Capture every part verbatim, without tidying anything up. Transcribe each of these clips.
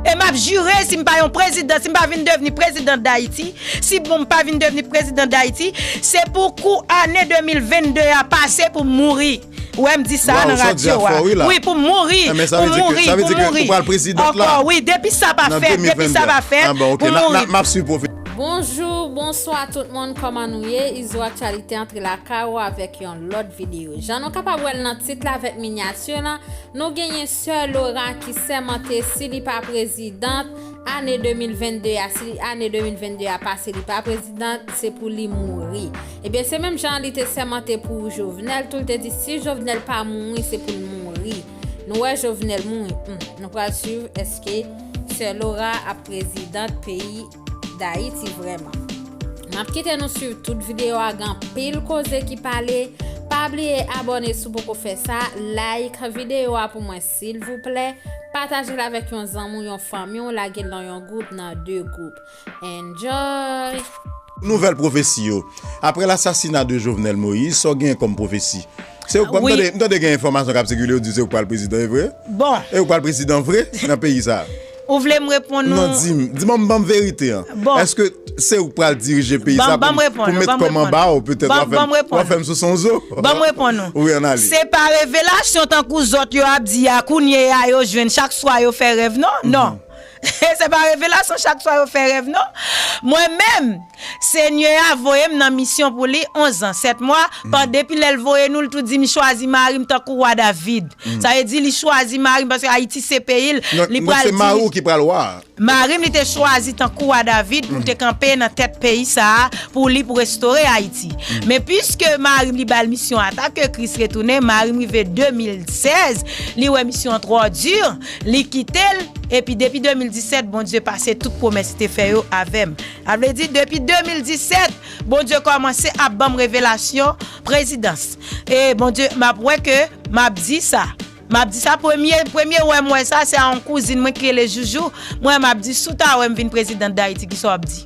E m ap jire, si m pa yon prezidan, si m pa vin devni prezidan Dayiti, si bon, m pa vin devni prezidan Dayiti, se pou kou ane de mil vennde a pase pou m mouri. Ou wè m di sa nan radyo a. Wi, pou m mouri, pou m mouri, pou m mouri. Ankò, wi, depi sa pa fèt, depi sa pa fèt, pou m mouri. Bonjou, bonswa tout moun, kòman nou ye? Izo Aktyalite antre lakay ou avèk yon lòt videyo. Jan nou kapab wè l nan tit la avèk minyati lan, nou genyen Sè Laura ki sèmante si li pa prezidan ane de mil vennde a, si ane de mil vennde a pase li pa prezidan, se pou li mouri. Ebyen, se menm jan li te sèmante pou Jovenel tou, li te di si Jovenel pa mouri, se pou l mouri. Nou wè Jovenel mouri, hmm, nou pral swiv èske Sè Laura ap prezidan peyi Dayiti vrèman. M ap kite nou swiv tout videyo a, gen anpil koze ki pale. Pa bliye abòne si w poko fè sa, like videyo a pou mwen silvouplè, pataje l avèk yon zanmi w, yon fanmi w, lage l nan yon gwoup, nan de gwoup. Enjoy! Nouvèl pwofesi yo. Apre lasasina de Jovenel Moïse, sa w genyen kòm pwofesi? Se ou k pral, m tande, m tande gen enfòmasyon k ap sikile, yo di se ou k pral prezidan, e vre? Bon. E ou k pral prezidan vre nan peyi sa? Ou vle m reponn ou? Non, di m, di m, ban m verite an. Bon. Èske se ou k pral dirije peyi sa pou m, pou m met kòm anba w, petèt w ap fè m, w ap fè m souse yon zo? Ban m reponn ou. Wi, ann ale. Se pa revelasyon tankou zòt yo ap di a, kounye a yo jwenn, chak swa yo fè rèv, non? Non. Se pa revelasyon chak swa yo fè rèv, non. Mwen menm, Senyè a voye m nan misyon pou li onz an, sèt mwa, pan depi lè l voye nou, l tou di m chwazi mari m tankou wa David. Sa vle di li chwazi mari m paske Ayiti se peyi l, li pral dirije. Donk se mari w ki pral wa a? Mari m li te chwazi tankou wa David pou te kanpe nan tèt peyi sa a, pou li pou restore Ayiti. Men piske mari m li ba l misyon an, ata ke Kris retounen, mari m rive de mil sèz, li wè misyon an twò di, li kite l, epi depi de mil disèt, Bondye pase tout pwomès li te fè yo avè m. Sa vle di, depi de mil disèt, Bondye kòmanse ap ban m revelasyon prezidans. E Bondye, m ap wè ke m ap di sa. M ap di sa, premye, premye wè m wè sa, se a yon kouzin mwen ki rele Joujou. Mwen, m ap di, si w ta wè m vin prezidan Dayiti, kisa w ap di?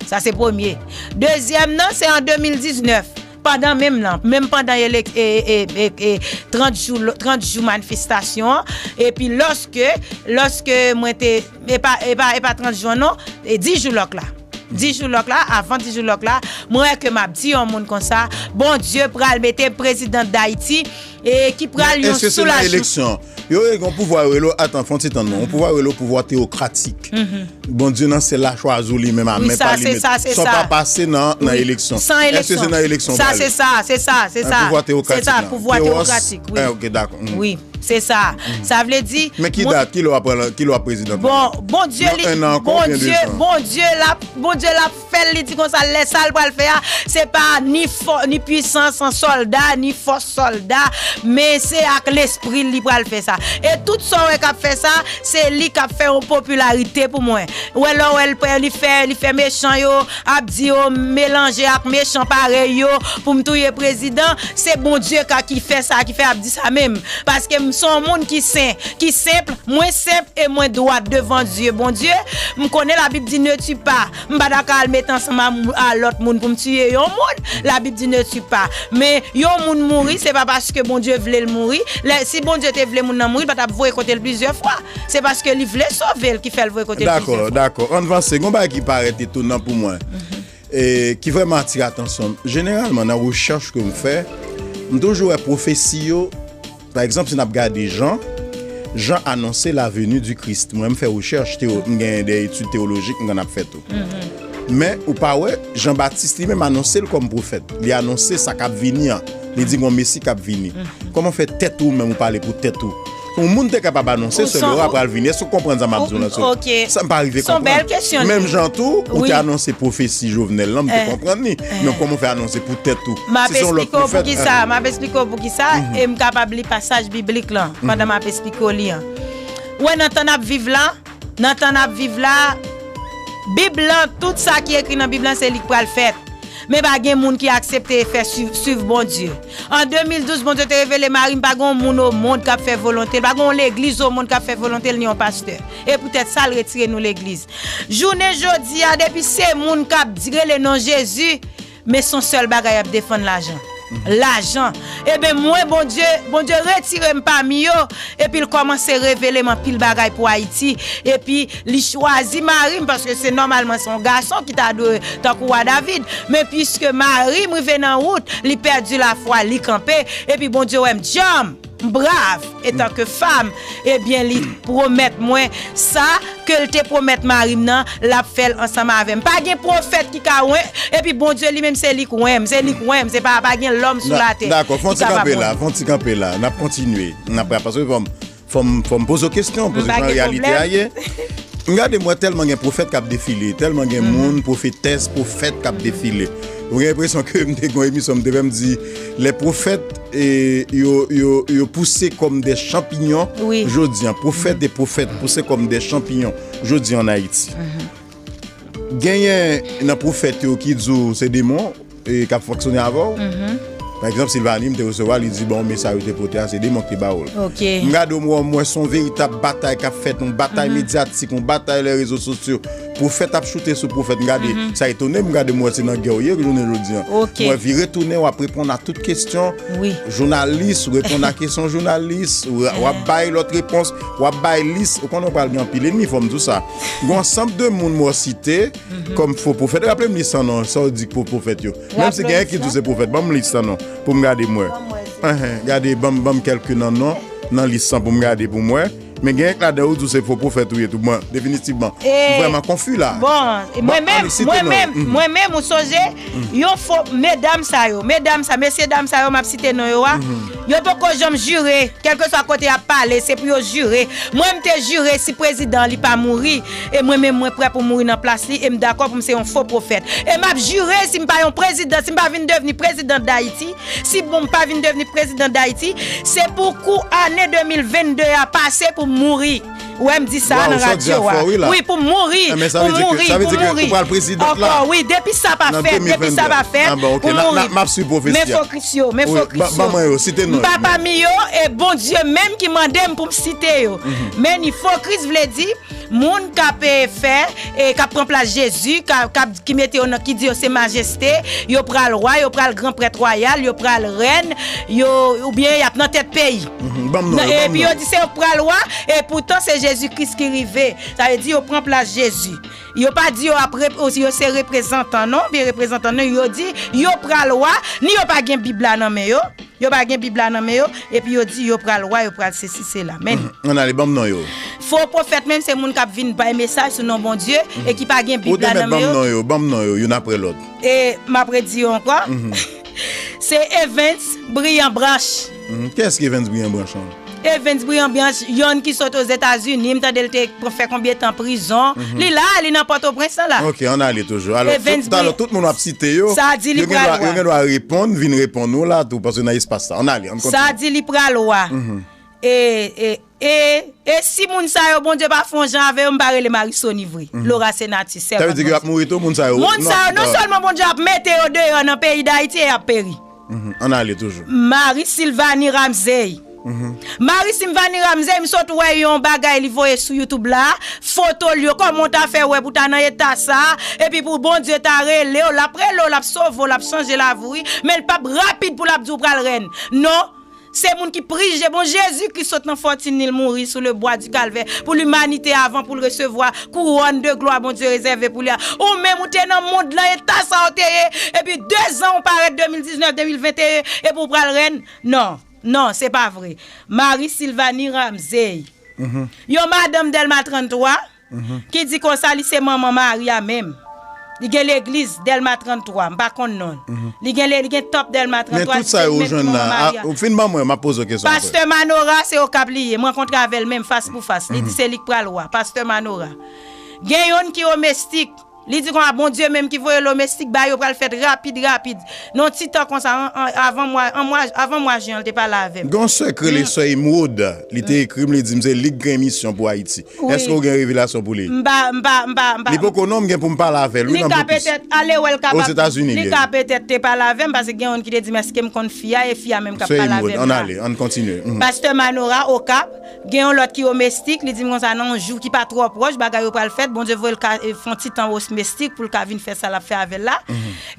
Sa se premye. Dezyèm nan, se an de mil diznèf. Pandan menm lan, menm pandan elek-, e, e, e, e, trant jou, trant jou manifestasyon an, epi lòske, lòske mwen te, e pa, e pa, e pa trant jou an non, e dis jou lòk la. Dis jou lòk la, avan dis jou lòk la, mwen wè ke m ap di yon moun konsa, Bondye pral mete prezidan Dayiti, e ki pral yon soulajman. Men èske se nan eleksyon? Yo, yo gen yon pouvwa yo rele, atan, fè yon ti tann non, yon pouvwa yo rele pouvwa teyokratik. Bondye nan syèl la chwazi w li menm a men pa li menm. Sa w pa pase nan, nan eleksyon. San eleksyon. Èske se nan eleksyon w prale? Sa, se sa, se sa, se sa. Nan pouvwa teyokratik la. Se sa, pouvwa teyokratik, wi. Eh, ok, dakò. Wi, se sa. Sa vle di, men ki dat, ki lè w ap pran, ki lè w ap prezidan? Bon, Bondye li, Bondye, Bondye l ap, Bondye l ap fè l, li di konsa, lè sa l pral fè a, se pa ni fò, ni pwisans an sòlda, ni fòs sòlda, men se ak lespri l li pral fè sa. E tout sa w wè k ap fè sa, se li k ap fè yon popilarite pou mwen. Ou wè lè w wè l pran, li fè, li fè mechan yo ap di yo melanje ak mechan parèy yo pou m touye prezidan, se Bondye ka ki fè sa, ki fè ap di sa menm. Paske m se yon moun ki sen, ki senp, mwen senp e mwen dwat devan Dye. Bondye, m konnen Labib di ne tue pas. M pa ta ka al met ansanm a, a lòt moun pou m tiye yon moun. Labib di ne tue pas. Men yon moun mouri, se pa paske Bondye vle l mouri. Lè, si Bondye te vle moun nan mouri, li pa t ap voye kote l plizyè fwa. Se paske li vle sove l ki fè l voye kote l plizyè fwa. Dakò, dakò. Ann vanse. Gon bagay ki parèt etonan pou mwen. E ki vrèman atire atansyon m. Jeneralman, nan rechèch ke m fè, m toujou wè pwofesi yo, pa egzanp, si n ap gade Jan, Jan anonse la venue du Christ. Mwen, m fè rechèch, teyo-, m gen de etid teyolojik, m konn ap fè tou. Men, ou pa wè, Jan Batis li menm anonse l kòm pwofèt. Li anonse sa k ap vini an. Li di gon Mesi k ap vini. Kòman fè tèt ou menm ou pale pou tèt ou? Yon moun te kapab anonse Sè Laura pral vini. Èske w konprann sa m ap di w la, Sè? Sa m pa rive konprann. Menm jan tou, ou te anonse pwofesi Jovenel lan, m te konprann li. Men kòman w fè anonse pou tèt ou? Si se yon lòt pwofèt. M ap esplike w poukisa, m ap esplike w poukisa, e m kapab li pasaj biblik lan, pandan m ap esplike w li an. Ou wè nan tan n ap viv la, nan tan n ap viv la, Bib lan, tout sa ki ekri nan Bib lan, se li k pral fèt. Men pa gen moun ki aksepte e fè swiv, swiv Bondye. An de mil douz, Bondye te revele mari m, pa gen yon moun o mond k ap fè volonte l, pa gen yon legliz o mond k ap fè volonte l, ni yon pastè. E poutèt sa, l retire nou legliz. Jounen jodi a, depi se moun k ap di, rele non Jezi, men se yon sèl bagay y ap defann, lajan. Lajan. Eben, mwen, Bondye, Bondye retire m pami yo, epi l kòmanse revele m anpil bagay pou Ayiti, epi li chwazi mari m, paske se nòmalman se yon gason ki ta dwe tankou wa David, men piske mari m rive nan wout, li pèdi lafwa, li kanpe, epi Bondye wè m djanm, m brav, etanke fanm, ebyen, li pwomèt mwen sa ke l te pwomèt mari m nan, l ap fè l ansanm avè m. Pa gen pwofèt ki ka wen, epi Bondye li menm se li k wen m, se li k wen m, se pa, pa gen lòm sou latè ki kapab wen m. Dakò, fè yon ti kanpe la, fè yon ti kanpe la, n ap kontinye, n ap, paske fò m, fò m, fò m poze w kesyon, poze jan reyalite a ye. M gade, m wè tèlman gen pwofèt k ap defile, tèlman gen moun, pwofetès, pwofèt k ap defile. Ou gen enpresyon ke m te gen yon emisyon, m te fè m di, les prophètes, e, yo, yo, yo pouse kòm de chanpinyon. Jodi an, pwofèt e pwofèt pouse kòm de chanpinyon jodi an Ayiti. Genyen nan pwofèt yo ki di w se demon, e, k ap fonksyone avè w. Pa egzanp, Silvani, m te resevwa, li di, bon, mesaj ou te pote a, se demon ki te ba w l. M gade w, m wè, m wè se yon veritab batay k ap fèt, yon batay medyatik, yon batay lè rezo sosyo. Pwofèt ap choute sou pwofèt, m gade, sa etone m, m gade, m wè se nan gè w ye jounen jodi an. M wè vire tounen, w ap reponn a tout kesyon. Jounalis, ou reponn a kesyon jounalis, w ap bay lòt repons, w ap bay lis. Ou konnen w pral gen anpil enmi, fò m di w sa. Gen yon ansanm de moun m wè w site, kòm fo pwofèt. Raple m lis an non, sa w di k fo pwofèt yo. Menm si genyen ki di w se pwofèt, ban m lis an non, pou m gade m wè. Enhen, gade, ban m, ban m kèlke nan non, nan lis an pou m gade pou m wè. Men genyen k ladan yo di w se fo pwofèt ou ye tou. Bon, definitivman. M vrèman konfi la. Bon, mwen menm, mwen menm, mwen menm, ou sonje, yon fo, medam sa yo, medam sa, mesye dam sa yo, m ap site non yo a, yo poko janm jire. Kèlkeswa kote y ap pale, se pou yo jire. Mwen, m te jire si prezidan an li pa mouri, e mwen menm, mwen prè pou mouri nan plas li, e m dakò pou m se yon fo pwofèt. E m ap jire si m pa yon prezidan, si m pa vin devni prezidan Dayiti, si bon, m pa vin devni prezidan Dayiti, se pou kou ane de mil vennde a pase pou m mouri. Ou wè m di sa nan radyo a. Wi, pou m mouri, pou m mouri, pou m mouri. Ankò, wi, depi sa pa fèt, depi sa pa fèt, pou m mouri. Men fokis yo, men fokis yo. M pa pami yo, e Bondye menm ki mande m pou m site yo. Men ni fokis vle di, moun k ap, e, fè, e k ap pran plas Jezi, k ap, k ap, ki mete yo nan, ki di yo se majeste, yo pral wa, yo pral gran prèt wayal, yo pral rèn, yo, oubyen y ap nan tèt peyi. Epi yo di se yo k pral wa, e poutan se Jezi Kris ki rive. Sa vle di yo pran plas Jezi. Yo pa di yo ap rep-, yo se reprezantan non, oubyen reprezantan non, yo di yo pral wa, ni yo pa gen Bib la nan men yo, yo pa gen Bib la nan men yo, epi yo di yo pral wa, yo pral sesi, sela. Men ann ale, ban m non yo. Fo pwofèt menm se moun k ap vin bay mesaj sou non Bondye e ki pa gen Bib la nan men yo. Ou te mèt ban m non yo, ban m non yo, youn apre lòt. E m ap redi yo ankò. Se Evens Brian Branch. Kiyès ki Evens Brian Branch lan? Evens Brian Branch, yonn ki sot Ozetazini, m tande l te fè konbyen tan prizon. Li la, li nan Pòtoprens lan la. Ok, ann ale toujou. Alò, talè tout moun w ap site yo, yo gen dwa, yo gen dwa reponn, vin reponn ou la tou, paske nan espas sa. Ann ale, ann kontinye. Sa di li pral wa. E, e, e, e si moun sa yo, Bondye pa fè yon jan avè yo, m pa rele Marisoni vre. Laura Senatus, sèvant Bondye. Sa vle di ke y ap mouri tou, moun sa yo? Moun sa yo, non sèlman Bondye ap mete yo deyò nan peyi Dayiti e y ap peri. Ann ale toujou. Marie Sylvanie Ramsey. Marie Sylvanie Ramsey, m sot wè yon bagay li voye sou YouTube la, foto l yo, kòman w ta fè wè pou ta nan eta sa, epi pou Bondye ta rele w, l ap rele w, l ap sove w, l ap chanje lavi w, wi, men l p ap rapid pou l ap di w pral rèn. Non, se moun ki prije, bon, Jezi Kris sot nan fòtin li, l mouri sou le bwa di Kalvè pou limanite avan pou l resevwa kouwòn de glwa Bondye rezève pou li a. Ou menm, ou te nan mond lan, eta sa w te ye, epi dezan ou parèt de mil diznèf, de mil venteyen, epi w pral rèn? Non, non, se pa vre. Marie Sylvanie Ramsey, yon madanm Dèlma tranntwa, ki di konsa li se manman Mari a menm. Li gen legliz Dèlma tranntwa, m pa konn non l. Li gen le-, li gen tanp Dèlma tranntwa, li se li menm ki manman Mari a. Ou fin ban mwen, m ap poze w kesyon apre. Pastè Manora, se Okap li ye. M rankontre avè l menm fas pou fas. Li di se li k pral wa. Pastè Manora. Gen yonn ki o Mestik. Li di konsa, Bondye menm ki voye l o Mestik, bagay yo pral fèt rapid, rapid. Nan yon ti tan konsa, an, an, avan mwa, an mwa, avan mwa jen an, l te pale avè m. Gen yon sè k rele Sè Emeraude, li te ekri m, li di m se li k gen misyon pou Ayiti. Èske w gen revelasyon pou li? M pa, m pa, m pa, m pa. Li poko non, m gen pou m pale avè l, wi, nan blokis. Li ka petèt ale wè l kapab. Ozetazini li ye. Li ka petèt te pale avè m, paske gen youn ki te di m èske m konn fi a, e fi a menm k ap pale avè m la. Ann ale, ann kontinye. Pastè Manora, Okap, gen yon lòt ki o Mestik, li di m konsa nan yon jou ki pa twò pwòch, bagay yo pral fèt, Bondye voye l ka, e, fè yon ti tan o domestik pou l ka vin fè sa l ap fè avè l la.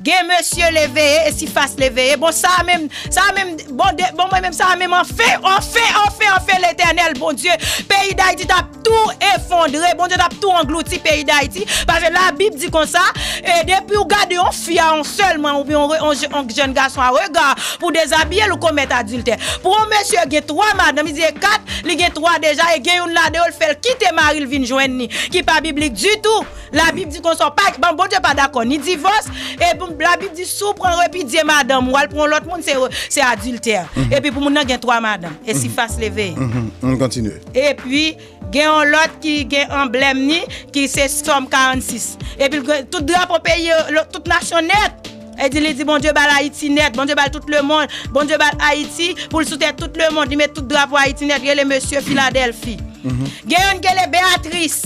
Gen mesye Leveye, Esifas Leveye. Bon, sa menm, sa menm, bon, de, bon, mwen menm, sa menm, anfen, anfen, anfen, anfen, Letènèl, Bondye, peyi Dayiti t ap tou efondre, Bondye t ap tou anglouti peyi Dayiti. Paske Labib di konsa, e depi w gade yon fi a yon sèl mwen, oubyen yon, yon, yon jèn gason a rega pou dezabiye l, ou komèt adiltè. Pou yon mesye gen twa madanm, li di e kat, li gen twa deja, e gen youn ladan yo, l fè l kite mari l vin jwenn li, ki pa biblik ditou. Labib di konsa, w pa, bon, Bondye pa dakò ni divòs, e pou, Labib di, si w pran repidye madanm ou, al pran yon lòt moun, se, se adiltè. Epi pou moun nan gen twa madanm, Esifas Leveye. Ann kontinye. Epi, gen yon lòt ki gen anblèm ni, ki se Sòm karannsis. Epi, l gen tout drapo peyi yo, lo- tout nasyon nèt. E di, li di, Bondye ba l Ayiti nèt, Bondye ba l tout lemonn, Bondye ba l Ayiti pou l sou tèt tout lemonn. Li met tout drapo Ayiti nèt, rele mesye Filadèlfi. Gen youn ki rele Beyatris.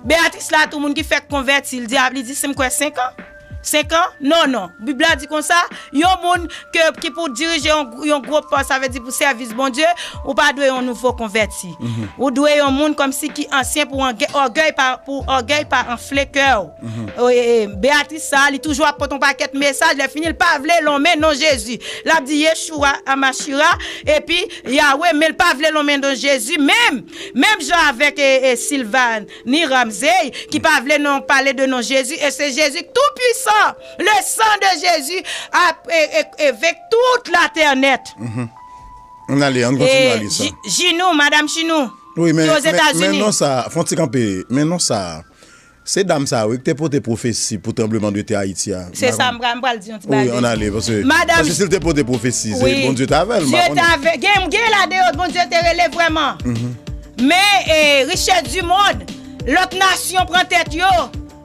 Beyatris la, tou moun ki fèk konvèti, li di, ap, li di, si m kwè senk an. Senk an? Non, non. Bib la di konsa, yon moun ke, ki pou dirije yon, yon gwo pòs, sa vle di pou sèvis Bondye, ou pa dwe yon nouvo konvèti. Ou dwe yon moun kòmsi ki ansyen pou angè- ògèy pa, pou ògèy pa anfle kè w. E, e, Beyatris sa, li toujou ap pote yon pakèt mesaj, lè fini, l pa vle lonmen non Jezi. L ap di Yeshua Amashira, epi Yawe, men l pa vle lonmen non Jezi, menm, menm jan avèk e, e, Silvan ni Ramsey, ki pa vle non pale de non Jezi, e se Jezi k tou pwisan. Le sang de Jésus a e, e, e, vek tout la tè nèt. Ann ale, ann kontinye ale sa. Jinou, Madanm Jinou, ki Ozetazini. Men non sa, fè yon ti kanpe, men non sa. Se dam sa wi ki te pote pwofesi pou tranbleman de tè Ayiti a. Se sa m pral di yon ti bagay. Wi, ann ale, paske si l te pote pwofesi, se Bondye t avè l, m pa konnen. Gen, gen ladan yo Bondye te rele vrèman. Men, e, richès di mond, lòt nasyon pran tèt yo,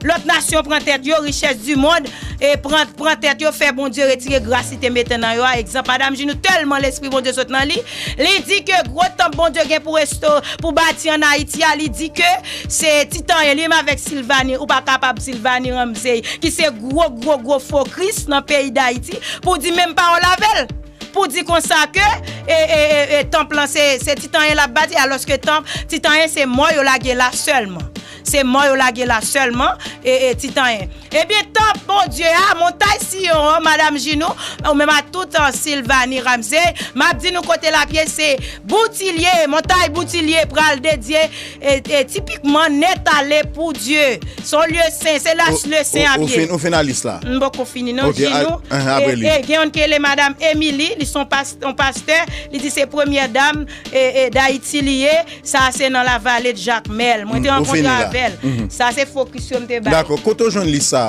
lòt nasyon pran tèt yo, richès di mond, e pran, pran tèt yo, fè Bondye retire gras li te mete nan yo a. Egzanp, Madanm Jinou, tèlman Lespri Bondye sot nan li, li di ke gwo tanp Bondye gen pou resto-, pou bati ann Ayiti a, li di ke se Titanyen, li menm avèk Silvani, ou pa kapab Silvani Ramsey, ki se gwo, gwo, gwo fo Kris nan peyi Dayiti, pou di menm pawòl avè l. Pou di konsa ke, e, e, e, e, tanp lan se, se Titanyen l ap bati, alòske tanp, Titanyen se mò yo lage la sèlman. Se mò yo lage la sèlman, e, e, Titanyen. Ebyen, tanp Bondye a, montay Siyon an, Madanm Jinou, ou menm ak tout, e, Silvani Ramsey, m ap di nou kote l ap ye, se Boutilye, montay Boutilye pral dedye, e, e, tipikman nèt ale pou Dye. Se yon lye sen, se la lye sen ap ye. Ou fin, ou fin alis la? M poko fini non, Jinou. E, e, gen youn ki rele Madanm Emily, li se yon pas-, yon pastè, li di se premyè dam, e, e, Dayiti li ye, sa se nan Lavale de Jakmèl. Mwen te rankontre avè l. Sa se fokis yo m te bay. Dakò, kote w jwenn lis sa?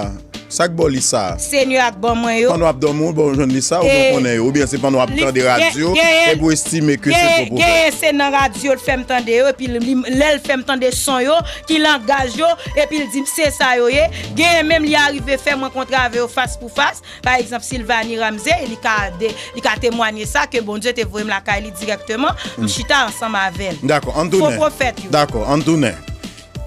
Sa k ba w lis sa? Senyè a k ban mwen yo. Pandan w ap dòmi, w jwenn lis sa, oubyen w konnen yo, oubyen se pandan w ap tande radyo, epi w estime ke se fo pwofèt? Genyen, se nan radyo l fè m tande yo, epi li, lè l fè m tande son yo, ki langaj yo, epi l di m se sa yo ye. Genyen menm li arive fè m rankontre avè yo fas pou fas. Pa egzanp, Silvani Ramsey, li ka de, li ka temwanye sa, ke Bondye te voye m lakay li dirèkteman, m chita ansanm avè l. Dakò, ann tounen. Fo pwofèt yo. Dakò, ann tounen.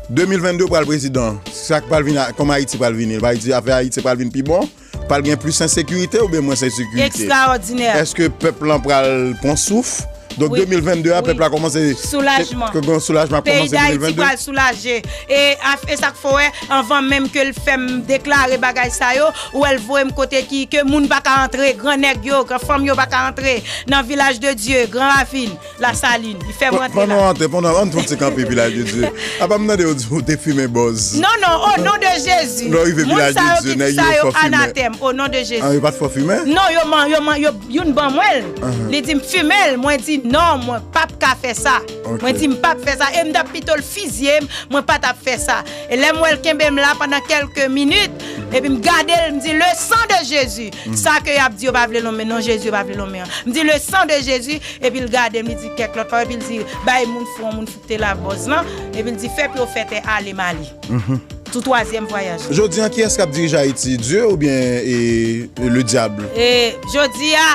De mil venn de pral prezidan, sa k pral vin, kòman Ayiti pral vini? Ayiti, afè Ayiti pral vin pi bon? Pral gen plis ensekirite oubyen mwens ensekirite? Ekstraòdinè. Èske pèp lan pral pran souf? Donk, de mil venn de a, pèp la kòmanse. Soulajman. Ke gen yon soulajman ap kòmanse de mil venn de. Peyi Dayiti pral soulaje. E, e sa k fè w wè, anvan menm ke l fè m deklare bagay sa yo, ou wè l voye m kote ki, ke moun pa ka antre, gran nèg yo, gran fanm yo pa ka antre, nan Vilaj de Dye, Gran Ravin, Lasalin. Li fè m rantre la. Pandan w antre, pandan, ann fè yon ti kanpe Vilaj de Dye. Apa m tande yo di w te fimen bòz. Non, non, o non de Jezi. Lè w rive Vilaj de Dye, nèg yo fè w fimen. Moun sa yo ki di sa yo anatèm, o non de Jezi. A, yo pa t fè w fimen? Non, yo man, yo man, yo Youn ban mwen l. Li di m fimen l. Mwen di non, mwen p ap ka fè sa. Mwen di m p ap fè sa. E m t ap pito l fizye m, mwen pa t ap fè sa. E lè m wè l kenbe m la pandan kèlke minit, epi m gade l, m di, le sang de Jésus. Sa ke y ap di yo pa vle lonmen non Jezi, yo pa vle lonmen an. M di, le sang de Jésus, epi l gade m, li di kèk lòt pawòl, epi l di, bay moun fou an, moun fou k te la bòz lan, epi l di, fè pwofèt ale Mali. Sou twazyèm vwayaj. Jodi a, kiyès k ap dirije Ayiti? Dye oubyen e, le dyab? E, jodi a,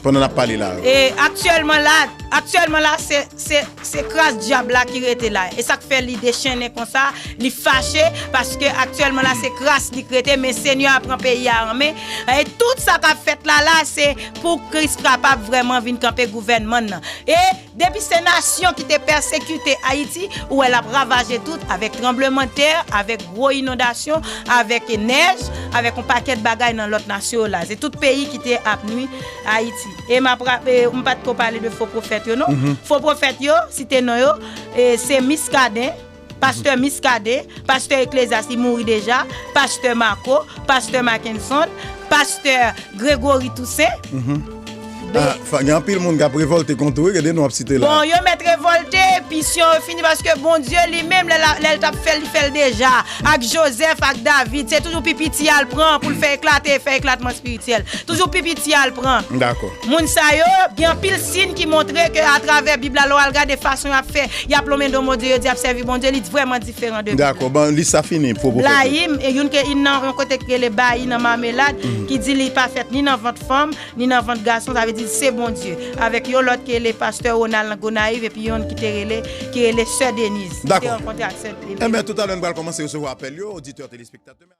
pandan n ap pale la. E, aktyèlman la, Aktyèlman la, se, se, se kras dyab la ki rete la. E sa k fè li dechennen konsa, li fache, paske aktyèlman la, se kras li k rete, men Senyè a pran peyi a an men. E tout sa k ap fèt la, la, se pou Kris kapab vrèman vin kanpe gouvènman nan. E depi se nasyon ki te pèsekite Ayiti, ou wè l ap ravaje tout, avèk tranblemanntè, avèk gwo inondasyon, avèk nèj, avèk yon pakèt bagay nan lòt nasyon yo la. Se tout peyi ki te ap nwi Ayiti. E m ap rap-, e m pa t ko pale de fo pwofèt yo, non. Fo pwofèt yo, site non yo, e se Miskaden, pastè Miskaden, pastè Eklezyas, li mouri deja, pastè Mako, pastè Mackenson, pastè Gregory Toussaint. Be- Ah, fa- gen anpil moun k ap revòlte kont ou, wi, gade nou ap site la. Bon, yo mèt revòlte, epi si yo fini, paske Bondye li menm, lè l a- lè l t ap fè l, li fè l deja. Ak Jozèf, ak David, se toujou pi piti a l pran pou l fè eklate, fè eklatman espirityèl. Toujou pi piti a l pran. Dakò. Moun sa yo, gen anpil siy ki montre ke atravè Bib la, lè w al gade fason y ap fè, y ap lonmen do Bondye, yo di y ap sèvi Bondye, li vrèman diferan de Bib la. Dakò, bon, lis sa fini, fo pwofèt. Blayi, e youn ke, youn nan yon kote ki rele Bayi nan Mamèlad, ki di li pa fèt ni nan vant fanm, ni nan vant gason, sa vle di se Bondye. Avèk yon lòt ki rele pastè Ronald nan Gonayiv, epi yon ki te rele, ki rele sè Deniz. Ki te Dakò. Rankontre ak sè Deniz. Enben, toutalè, nou pral kòmanse resevwa apèl yo, oditè, telespektatè.